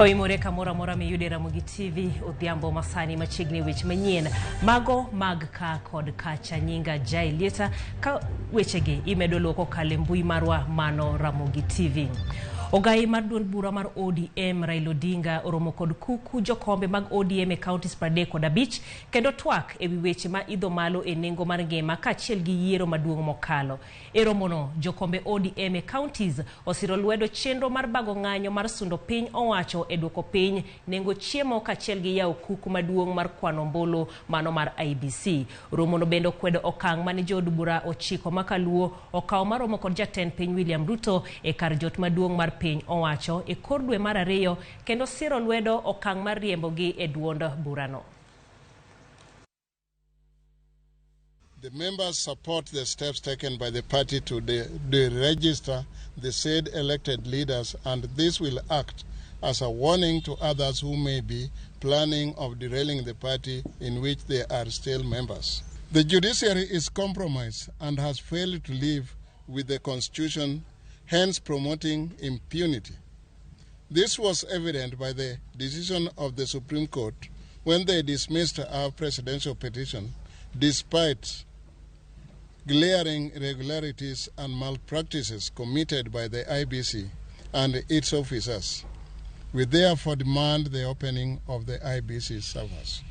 Oimore kamoro amora miyude Ramogi TV odhiambo masani machiegni weche manyien mago mag ka kod kacha. Nyinga Jai Lieta ka wechegi imedo luwo kokalo e mbui marwa mano Ramogi TV. Ogai mar duond bura mar ODM Raila Odinga oromo kod kuku jokombe mag ODM e counties 35 kendo twak ewi weche ma idho malo e nengo mar ngima kaachiel gi yiero maduong' mokalo. E romono, jokombe ODM e counties osiro lwedo chenro mar bago ng'anyo mar sundo piny owacho e duoko piny nengo chiemo kaachiel gi yawo kuku maduong' mar kwano ombulu mano mar IEBC. Romono bende okwedo okang' mane jood bura ochiko ma kaluo okawo maromo kod jatend piny William Ruto e kar jot maduong' mar piny owacho e kor dwe mar ariyo kendo siro lwedo okang' mar riembogi e duond burano. The members support the steps taken by the party to deregister the said elected leaders, and this will act as a warning to others who may be planning of derailing the party in which they are still members. The judiciary is compromised and has failed to live with the constitution, hence promoting impunity. This was evident by the decision of the Supreme Court when they dismissed our presidential petition despite glaring irregularities and malpractices committed by the IBC and its officers. We therefore demand the opening of the IBC servers.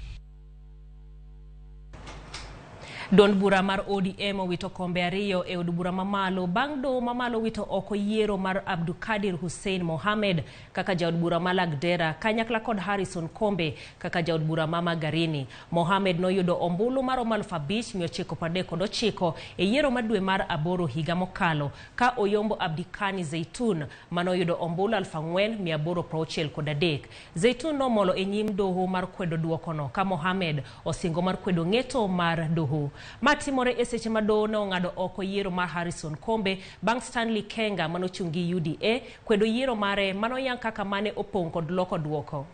Duond bura mar ODM owito kombe ariyo e od bura mamalo bang' doho mamalo wito oko yiero mar Abdukadir Hussein Mohamed kaka jaod bura ma Lagdera kanyakla kod Harrison Kombe kaka jaod bura ma Magarini. Mohamed noyudo ombulu maromo 5939 e yiero ma dwe mar aboro higa mokalo ka oyombo Abdikani Zeitun manoyudo ombulu 4863. Zeitun nomolo e nyim doho mar kwedo duokono ka Mohamed osingo mar kwedo ng'eto mar doho. Ma timore e seche ma doho ne ong'ado oko yiero mar Harrison Kombe bang' Stanley Kenga manochung' gi UDA kwedo yiero mare manoyang kaka mane opong' kod loko duoko.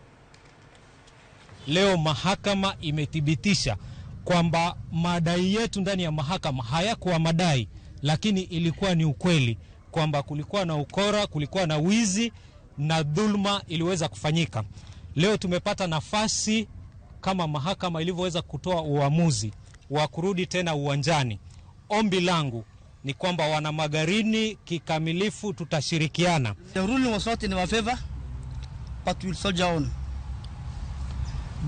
Leo mahakama imethibitisha kwamba madai yetu ndani ya mahakama hayakuwa madai, lakini ilikuwa ni ukweli kwamba kulikuwa na ukora, kulikuwa na wizi na dhulma iliweza kufanyika. Leo tumepata nafasi kama mahakama ilivyoweza kutoa uamuzi wa kurudi tena uwanjani. Ombi langu ni kwamba wana Magarini kikamilifu tutashirikiana. The ruling was not in our favor, but we'll soldier on.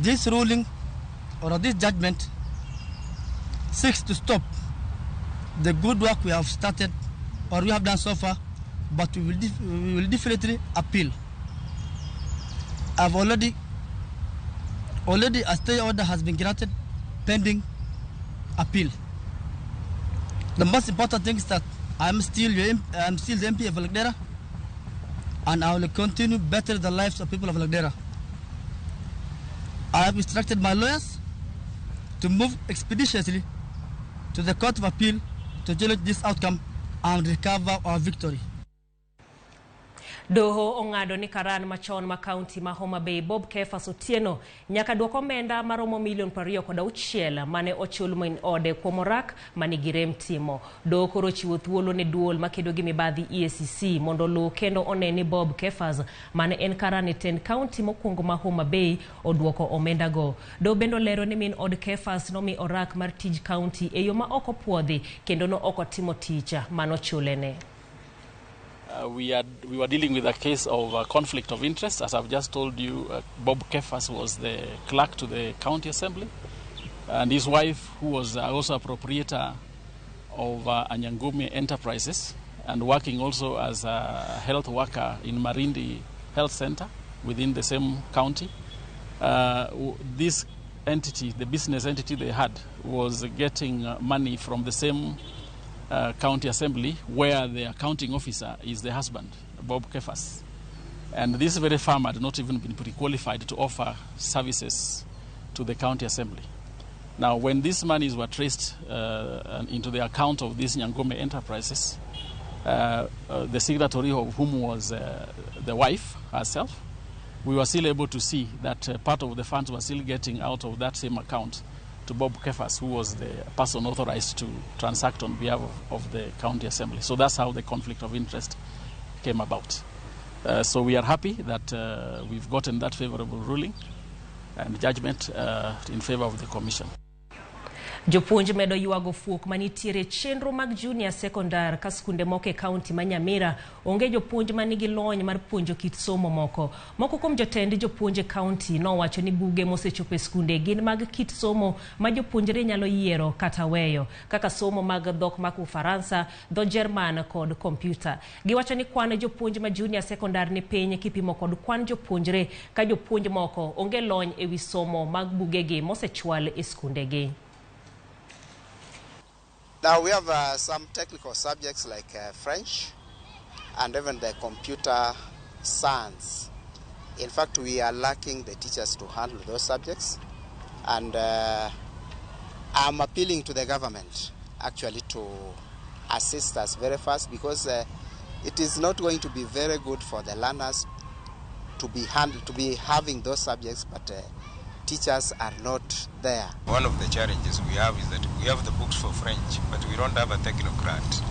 This ruling or this judgment seeks to stop the good work we have started or we have done so far, but we will definitely appeal. I've already a stay order has been granted pending appeal. The most important thing is that I'm still the MP of Lagdera, and I will continue better the lives of people of Lagdera. I have instructed my lawyers to move expeditiously to the Court of Appeal to challenge this outcome and recover our victory. Doho ong'ado ni karan machon ma kaunti ma Homa Bay Bob Kefas Otieno nyaka duok omenda maromo milion 26 mane ochul min ode kuom orak manigi rem timo. Doho koro chiwo thuolo ne duol makedo gi mibadhi EACC mondo oluw kendo one ni Bob Kefas mane en karan e tend kaunti mokwongo ma Homa Bay oduoko omenda go. Doho bende olero ni min od Kefas nomi orak mar tij kaunti e yo ma ok opuodhi kendo no ok otimo tich manochulene. We were dealing with a case of conflict of interest. As I've just told you, Bob Kefas was the clerk to the county assembly, and his wife, who was also a proprietor of Anyangume Enterprises and working also as a health worker in Marindi Health Center within the same county. This entity, the business entity they had, was getting money from the same county assembly where the accounting officer is the husband, Bob Kefas. And this very firm had not even been pre-qualified to offer services to the county assembly. Now, when these monies were traced into the account of these Nyangome Enterprises, the signatory of whom was the wife herself, we were still able to see that part of the funds were still getting out of that same account to Bob Kefas, who was the person authorized to transact on behalf of the county assembly. So that's how the conflict of interest came about. So we are happy that we've gotten that favorable ruling and judgment in favor of the Commission. Jopuonj medo ywago fuok manitiere chenro mag junior secondar ka skunde moko e kaunti ma Nyamira onge jopuonj manigi lony mar puonjo kit somo moko. Moko kuom jotend jopuonj e kaunti nowacho ni buge mosechopo e skunde gin mag kit somo ma jopuonjre nyalo yiero kata weyo, kaka somo mag dhok mag Ufaransa, dho Jerman kod kompyuta. Giwacho ni kwan jopuonj ma junior secondar ni piny kipimo kod kwan jopuonjre ka jopuonj moko onge lony ewi somo mag bugegi mosechwal e skundegi. Now we have some technical subjects like French and even the computer science. In fact, we are lacking the teachers to handle those subjects, and I'm appealing to the government actually to assist us very fast, because it is not going to be very good for the learners to be having those subjects, but teachers are not there. One of the challenges we have is that we have the books for French, but we don't have a technocrat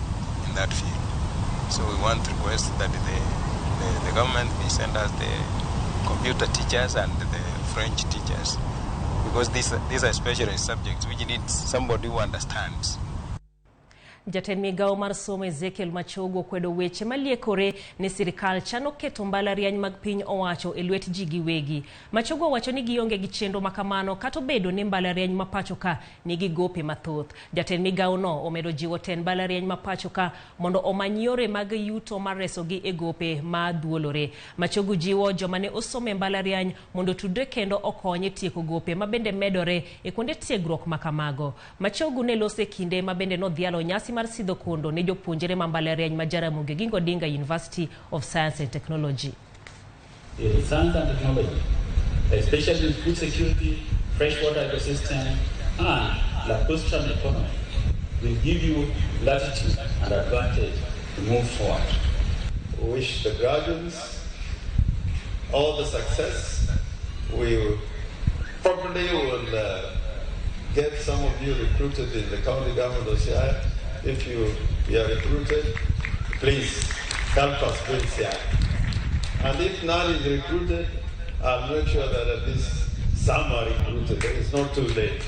in that field. So we want to request that the government may send us the computer teachers and the French teachers, because these are specialized subjects which need somebody who understands. Jatend migao mar somo Ezekiel Machogo kwedo weche maliekore ni sirikal chano keto mbalariany mag piny owacho e lwet ji giwegi. Machogo wacho ni gionge gi chenro makamano kata obedo ni mbalariany ma pacho ka nigi gope mathoth. Jatend migao no omedo jiwo tend mbalariany ma pacho ka mondo omany yore mag yuto mar resogi e gope ma dhuolore. Machogo jiwo joma ne osomo e mbalariany mondo tudre kendo okony e tieko gope ma bende medore e kuonde tiegruok makamago. Machogo ne lose kinde ma bende nodhialo nyasi mar sidho kondo ne jopuonjre ma mbalariany ma Jaramogi Oginga Odinga University of Science and Technology. In science and technology, especially in food security, freshwater ecosystem, and lacustrine economy, will give you latitude and advantage to move forward. We wish the graduates all the success. We probably will get some of you recruited in the county government of Siaya. If you are recruited, please help us build Siaya. And if none is recruited, I'll make sure that at least some are recruited. It's not too late.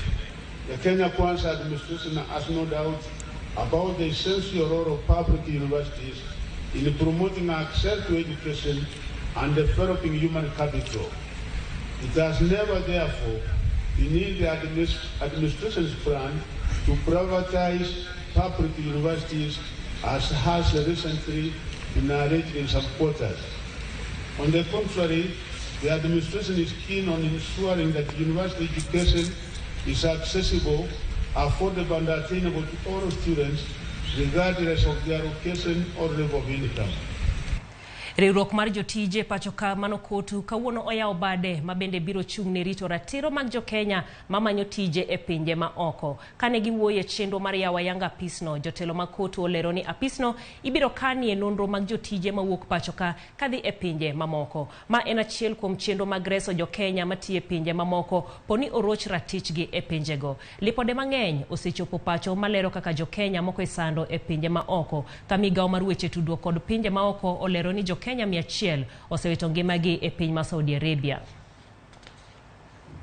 The Kenya Kwanza administration has no doubt about the essential role of public universities in promoting access to education and developing human capital. It has never, therefore, been in the administration's plan to privatize public universities, as has recently been alleged in some quarters. On the contrary, the administration is keen on ensuring that university education is accessible, affordable, and attainable to all students, regardless of their location or level of income. Riwruok mar jotije pacho ka mano kotu kawuono oyawo bade ma bende biro chung' ne rito ratiro mag jokenya mamanyo tije e pinje ma oko. Kane giwuoyo e chenro mar yawo ayanga apisno, jotelo mag kotu olero ni apisno ibiro kanie nonro mag jotije mawuok pacho ka kadhi e pinje mamoko. Ma en achiel kuom chenro mag reso jokenya matiyo e pinje mamoko poni oroch ratichgi e pinjego. Lipode mang'eny osechopo pacho malero kaka jokenya moko isando e pinje ma oko. Ka migao mar weche tudruok kod pinje ma oko olero ni Kenya 100 osewito ngimagi e piny ma Saudi Arabia.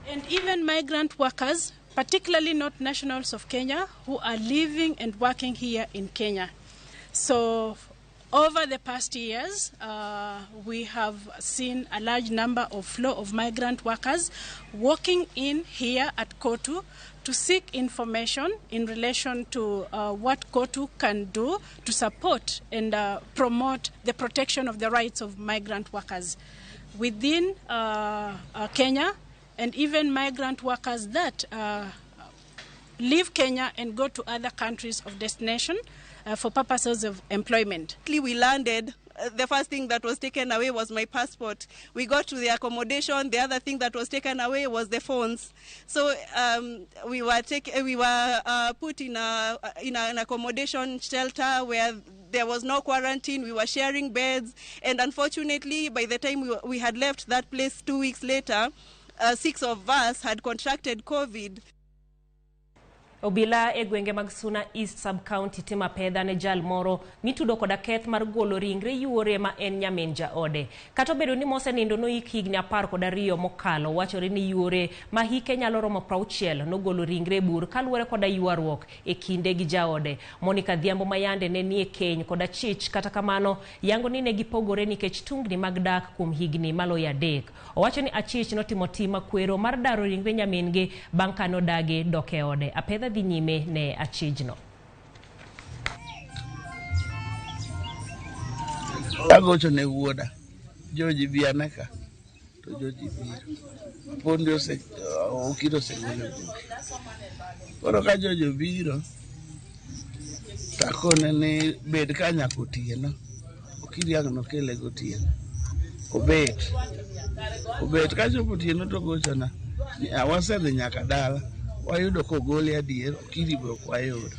And even migrant workers, particularly not nationals of Kenya, who are living and working here in Kenya. So over the past years, we have seen a large number of flow of migrant workers walking in here at COTU to seek information in relation to what COTU can do to support and promote the protection of the rights of migrant workers within Kenya, and even migrant workers that leave Kenya and go to other countries of destination for purposes of employment. We landed. The first thing that was taken away was my passport. We got to the accommodation. The other thing that was taken away was the phones. So we were put in an accommodation shelter where there was no quarantine. We were sharing beds, and unfortunately, by the time we had left that place 2 weeks later, 6 of us had contracted COVID. Obila e gwenge mag Suna East Sub-County timo apedha ne jal moro mitudo koda keth mar golo ringre yuore ma en nyamin jaode. Kata obedo ni mosenindo noik higni 12 mokalo, wachore ni yuore ma hike nyalo romo 60 nogolo ringre e bur kaluwore koda ywaruok e kinde gi jaode. Monica Adhiambo mayande ne nie keny koda chich, kata kamano yango ni ne gipogore nikech tungni mag dak kuom higni maloyo 3. Owacho ni achich notimo tim makwero mar daro ringre nyamin-gi bang' ka nodagi dok e ode. Apedha dhi nyime ne achijno. Agocho ne wuoda, George bi ane ka, to George biro. Apondi ose, okiro osegolo e bur. Koro ka George obiro, takone ni bed ka nyaka otieno. Okiri ang' nokele gotieno. Obet. Obet kachopo otieno to ogochona. Wasedhi nyaka dala. Wayudo kogole adier, Okiri be ok wayudo.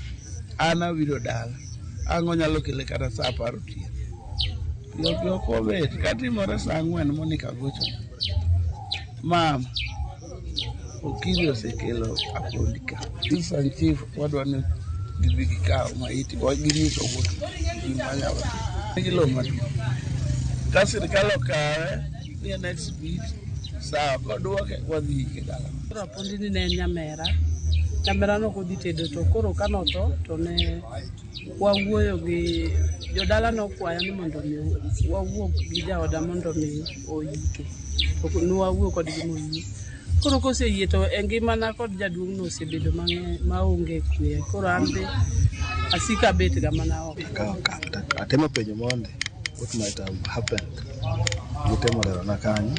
An abiro dala. Ang' onyalo kele kata saa 10 otieno. Piyo piyo kobet, katimore saa 4 Monica gochona. Mama, Okiri osekelo Apondi ka. Assistant chief wadwa ni gibi gikaw maiti, ginyiso wuok gima nyalo timo. Nigi lowo maduong'. Ka sirikal okawe ni en exhibit, sawa, koduoke wadhi ike dala. Koro Apondi ni ne en nyamera. Nyamera no kodhi tedo to koro kanotho to ne wawuoyo gi jodala nokwaya ni mondo mi wawuog gi jaoda mondo mi oike. To nwawuoyo kodgi moyie. Koro koseyie to e ngimana kod jaduong' no osebedo mang'eny maonge kwe. Koro an be asiko abet ga mana oko. Atemo penjo mondi what might have happened. Gitemo lerona kanyo.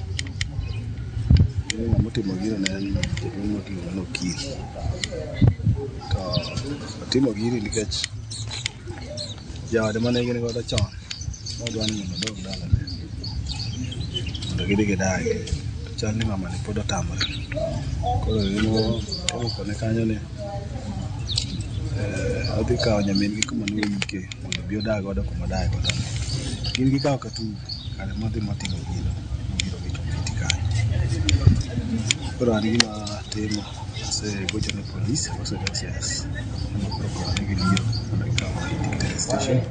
Ni ng'ama otimo gino ne en jaduong' moting'o ni Okiri. To otimo gini nikech jaode mane gin godo chon nodwa ni mondo odog dalane mondo gidhi gidagi. To chal ni mamani pod otamore. Koro emo kone kanyo ni odhi kawo nyamin gi kuma ne oike mondo obi odag godo kuma odag godo no. Gin gikawo Katugo kare modhi motimo gino mobiro wito maiti kanyo. Koro an gima timo asegocho ne polis agocho ne OCS ema koro kone gibiro mondo gikaw maiti giter e station.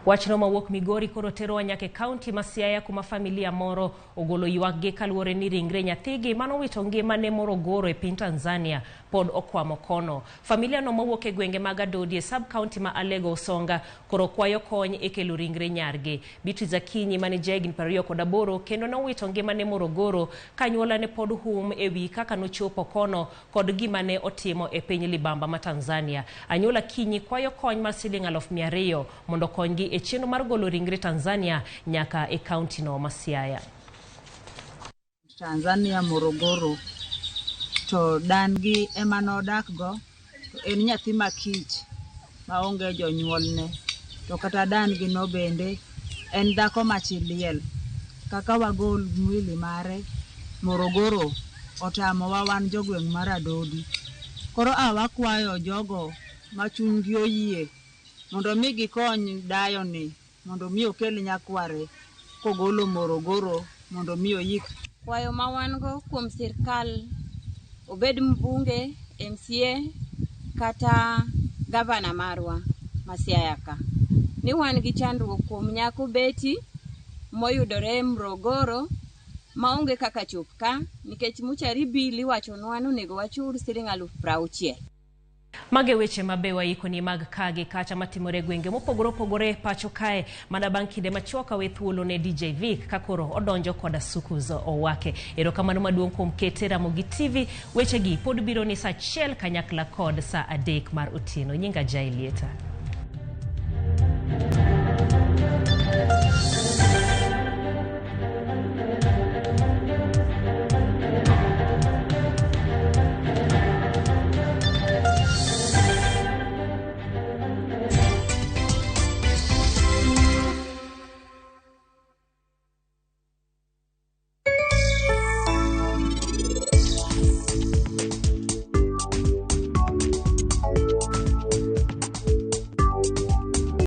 Wachno mawuok Migori koro terowa nyaka e kaunti ma Siaya kuma familia moro ogolo ywakgi kaluwore ni ringre nyathigi manowito ngimane Morogoro e piny Tanzania pod okwamo kono. Familia no mawuok e gwenge mag Adodi e sub county ma Alego Usonga koro kwayo kony e kelo ringre nyargi. Beatrice Akinyi mane jahigni 28 kendo nowito ngimane Morogoro ka anyuolane pod hum e wi kaka nochopo kono kod gima ne otimo e piny libamba ma Tanzania. Anyuola Akinyi kwayo kony mar siling 200,000 mondo okonygi e chenro mar golo ringre Tanzania nyaka e kaunti no ma Siaya. Tanzania Morogoro to dan gi ema nodak go to en nyathi ma kich maonge jonyuolne to kata dan gi no bende en dhako ma chi liel. Kaka wagol mwili mare Morogoro otamowa wan jogweng' mar Adodi. Koro a wakwayo jogo ma chunygi oyie mondo mi gikony dayo ni mondo mi okel nyakware kogolo Morogoro mondo mi oyik. Kwayo ma wan go kuom sirkal obed mbunge, MCA kata gavana marwa ma Siaya ka. Ni wan gi chandruok kuom nyako Betty moyudore Morogoro maonge kaka chop ka nikech muchari bill iwachonwa ni onego wachul siling 60,000. Mage weche mabe waikoni mag ka gi kacha matimore e gwenge mopogore opogore pacho kae mana bang' kinde machuok awe thuolo ne DJ Vic ka koro odonjo koda sukuzo owake. Erokamano maduong' kuom kete Ramogi TV. Wechegi pod biro ni saa 1 kanyakla kod saa 3 mar otieno. Nyinga Jaelieta.